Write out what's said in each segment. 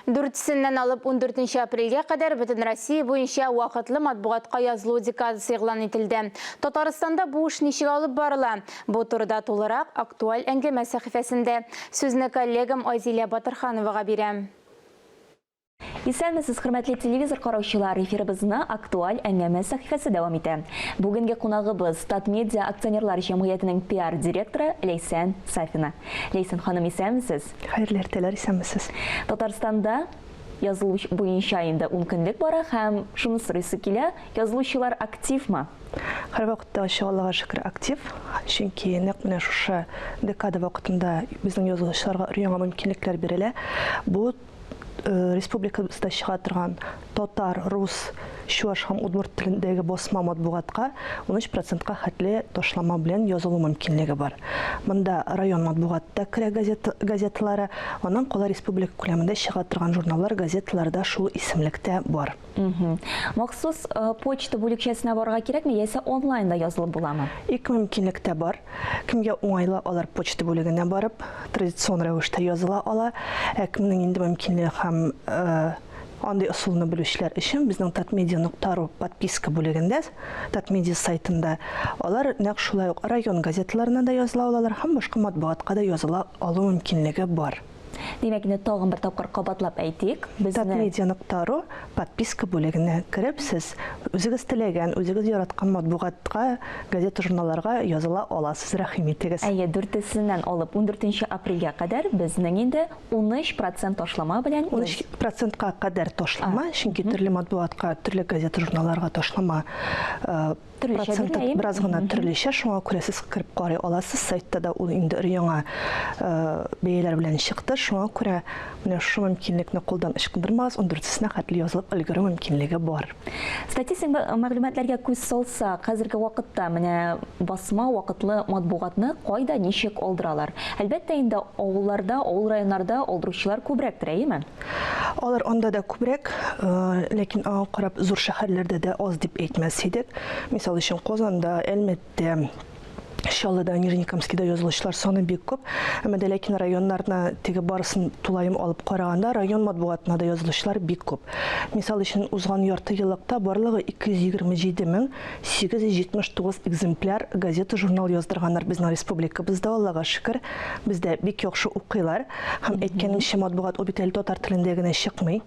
Дүртесеннән алып 14 апрельгә кадәр бөтен Россия буенча вакытлы матбугатка язылу декадасы игълан ителде. Татарстанда бу эш ничек алып барыла? Бу турыда тулырак Актуаль әңгәмә сәхифәсендә. Сүзне коллегам Айзилә Батырхановага бирәм. Исәнмесез, хөрмәтле телевизор караучылар! Эфирыбызны Актуаль әңгәмә сәхифәсе дәвам итә. Бүгенге кунагыбыз, Татмедиа акционерлар җәмгыятенең пиар-директоры Ләйсән Сафина. Ләйсән ханым, исәнмесез! Хәерле иртәләр, исәнмесез. Татарстанда язылу буенча инде ун көнлек бара һәм шуны сорыйсы килә, язылучылар активмы? Һәрвакыттагыча, Аллага шөкер, актив. Чөнки нәкъ менә шушы декада вакытында безнең язылучыларга өр-яңа мөмкинлекләр бирелә. Бу республикабызда чыга торган татар, рус, чуаш һәм удмурт телендәге басма матбугатка 13 процентка хәтле ташлама белән язылу мөмкинлеге бар. Монда район матбугаты да керә, газета, газеталары, аннан кала республика күләмендә чыга торган журналлар, газеталар да шул исемлектә бар. Махсус почта бүлекчәсенә барырга кирәкме яисә онлайн да язылып буламы? Ике мөмкинлек тә бар. Кемгә уңайлы, алар почта бүлегенә барып, традицион рәвештә языла ала. Ә кемнең инде мөмкинлеге һәм андый ысулны белүчеләр өчен безнең татмедиа нокта ру подписка бүлегендә, Татмедиа сайтында алар нәкъ шулай ук район газеталарына да языла алалар һәм башка матбугатка да языла алу мөмкинлеге бар. Димәк, инде тагын бер тапкыр кабатлап әйтик, безне. Татмедиа нокта ру подписка бүлегенә кереп, сез үзегез теләгән, үзегез яраткан матбугатка, газета-журналларга языла аласыз, рәхим итегез. Әйе, дүртесеннән алып ундүртенче апрельгә кадәр безнең инде 13 процент ташлама белән. 13 процентка кадәр ташлама, чөнки төрле матбугатка, төрле газета-журналларга ташлама Төрлечә проценты бирелә, бераз гына төрлечә, шуңа күрә сез кереп карый аласыз. Сайтта да ул инде өр-яңа бәяләр белән чыкты. Шуңа күрә менә шушы мөмкинлекне кулдан ычкындырмагыз, ундүртесенә хәтле язылып өлгерү мөмкинлеге бар. Статистик мәгълүматларга күз салсак, хәзерге вакытта менә басма вакытлы матбугатны кайда ничек алдыралар? Әлбәттә инде авылларда, авыл районнарда алдыручылар күбрәктер, әйеме? Алар анда да күбрәк, ләкин аңа карап зур шәһәрләрдә дә аз дип әйтмәс идек. Мисал өчен, Казанда, Әлмәттә, Чаллыда, Нижнекамскида язылучылар саны бик күп. Әмма дә ләкин районнарны теге барысын тулаем алып караганда, район матбугатына да язылучылар бик күп. Мисал өчен, узган ярты еллыкта барлыгы 227 879 экземпляр газета-журнал яздырганнар безнең республикабызда, Аллага шөкер, бездә бик яхшы укыйлар. Һәм әйткәнемчә, матбугат ул бит әле татар телендә генә чыкмый.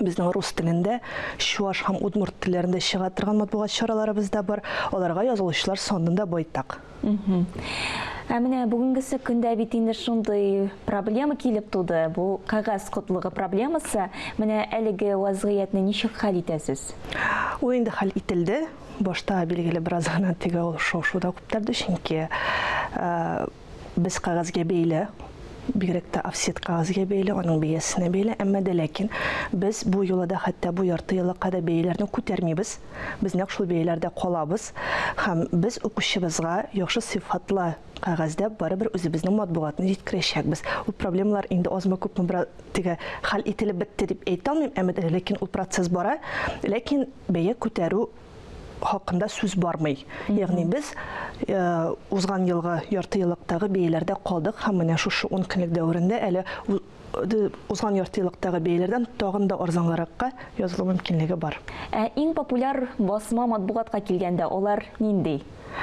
Безнең рус телендә, чуаш һәм удмурт телләрендә чыга торган матбугат чараларыбыз да бар. Аларга язылучылар саны да байтак. Ә менә бүгенгесе көндә бит инде шундый проблема килеп туды. Бу кәгазь котлыгы проблемасы. Менә әлеге вазгыятьне ничек хәл итәсез? Ул инде хәл ителде. Башта, билгеле, бераз гына теге ул шау-шу да күптәрде, чөнки Без кәгазьгә бәйле, бигрәк тә офсет кәгазьгә бәйле, аның бәясенә бәйле, әмма дә ләкин без бу юлы да хәтта бу ярты еллыкка да бәяләрне күтәрмибез. Без нәкъ шул бәяләрдә калабыз һәм без укучыбызга яхшы сыйфатлы кәгазьдә барыбер үзебезнең матбугатны җиткерәчәкбез. Ул проблемалар инде азмы-күпме бераз теге хәл ителеп бетте дип әйтә алмыйм, әмма дә ләкин ул процесс бара. Ләкин бәя күтәрү хакында сүз бармый. Ягъни без э, узган елгы ярты еллыктагы бәяләрдә калдык һәм менә шушы 10 көнлек дәверендә әле узган ярты еллыктагы бәяләрдән тагын да арзанлыракка язылу мөмкинлеге бар. Ә иң популяр басма матбугатка килгәндә, алар нинди?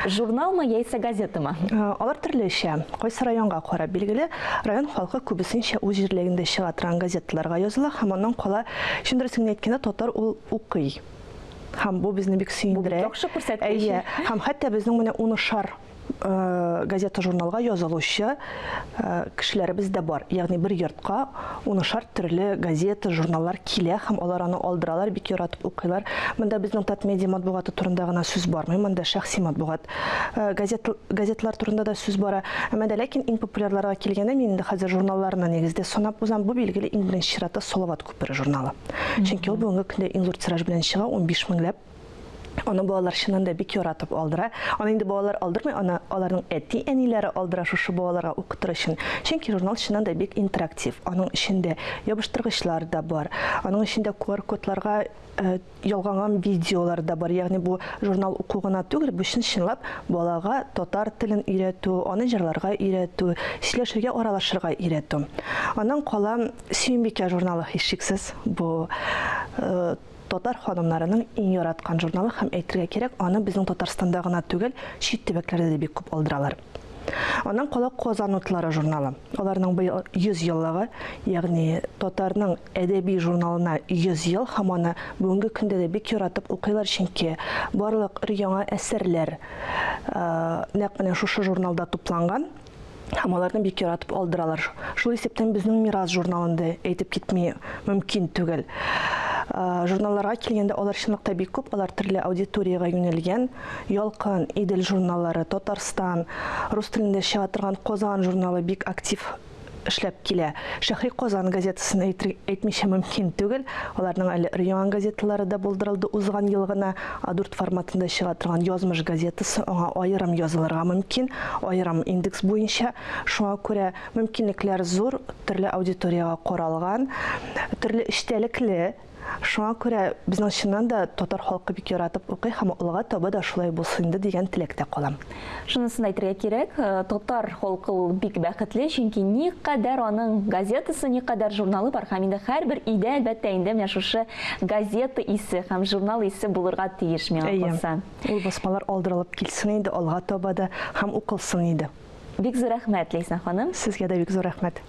Журналмы яисә газетамы? Э, алар төрлечә. Кайсы районга карап билгеле, район халкы күбесенчә үз җирлегендә чыга торган газеталарга языла һәм аннан кала, чын дөресен генә әйткәндә, татар ул укый. Һәм бу безне бик сөендерә. Бу бик яхшы күрсәткеч. Әйе. Һәм хәтта безнең менә унышар э, газета-журналга язылучы э, кешеләребез дә бар. Ягъни бер йортка унышар төрле газета, журналлар килә һәм алар аны алдыралар, бик яратып укыйлар. Монда безнең Татмедиа матбугаты турында гына сүз бармый, монда шәхси матбугат э, газет, газетлар турында да сүз бара. Әмма дә ләкин иң популярларга килгәндә, мин инде хәзер журналларны нигездә санап узам. Бу билгеле иң беренче чиратта Салават күпере журналы. Чөнки ул бүгенге көндә иң зур тираж белән чыга, 15 меңләп Аны балалар чыннан да бик яратып алдыра. Аны инде балалар алдырмый, аны аларның әти-әниләре алдыра шушы балаларга укытыр өчен. Чөнки журнал чыннан да бик интерактив. Аның эчендә ябыштыргычлар да бар. Аның эчендә QR-кодларга э, ялганган видеолар да бар. Ягъни бу журнал уку гына түгел, бу чын-чынлап балага татар телен өйрәтү, аны җырларга өйрәтү, сөйләшергә, аралашырга өйрәтү. Аннан кала Сөембикә журналы һичшиксез бу э, татар ханымнарының иң яраткан журналы һәм әйтергә кирәк, аны безнең Татарстанда гына түгел, чит төбәкләрдә дә бик күп алдыралар. Аннан кала Казан утлары журналы. Аларның быел 100 еллыгы, ягъни татарның әдәби журналына 100 ел һәм аны бүгенге көндә дә бик яратып укыйлар, чөнки барлык өр-яңа әсәрләр нәкъ менә шушы журналда тупланган. Һәм аларны бик яратып алдыралар. Шул исәптән безнең Мирас журналын да әйтеп китми мөмкин түгел. Журналларга килгәндә, алар чынлыкта бик күп, алар төрле аудиториягә юнәлгән. Ялкын, Идел журналлары, Татарстан, рус телендә чыга торган Казан журналы бик актив эшләп килә. Шәһри Казан газетасын әйтмичә мөмкин түгел. Аларның әле өр-яңа газеталары да булдырылды узган ел гына. А4 форматында чыга торган Язмыш газетасы, аңа аерым язылырга мөмкин, аерым индекс буенча. Шуңа күрә мөмкинлекләр зур, төрле аудиториягә каралган, төрле эчтәлекле. Шуңа күрә безнең чыннан да татар халкы бик яратып укый һәм алга таба да шулай булсын инде дигән теләктә калам. Шунысын әйтергә кирәк, татар халкы ул бик бәхетле, чөнки никадәр аның газетасы, никадәр журналы бар һәм инде һәрбер өйдә, әлбәттә инде, менә шушы газета исе һәм журнал исе булырга тиеш, миңа калса. Әйе, ул басмалар алдырылып килсен иде алга таба да һәм укылсын иде. Бик зур рәхмәт, Ләйсән ханым. Сезгә дә бик зур рәхмәт.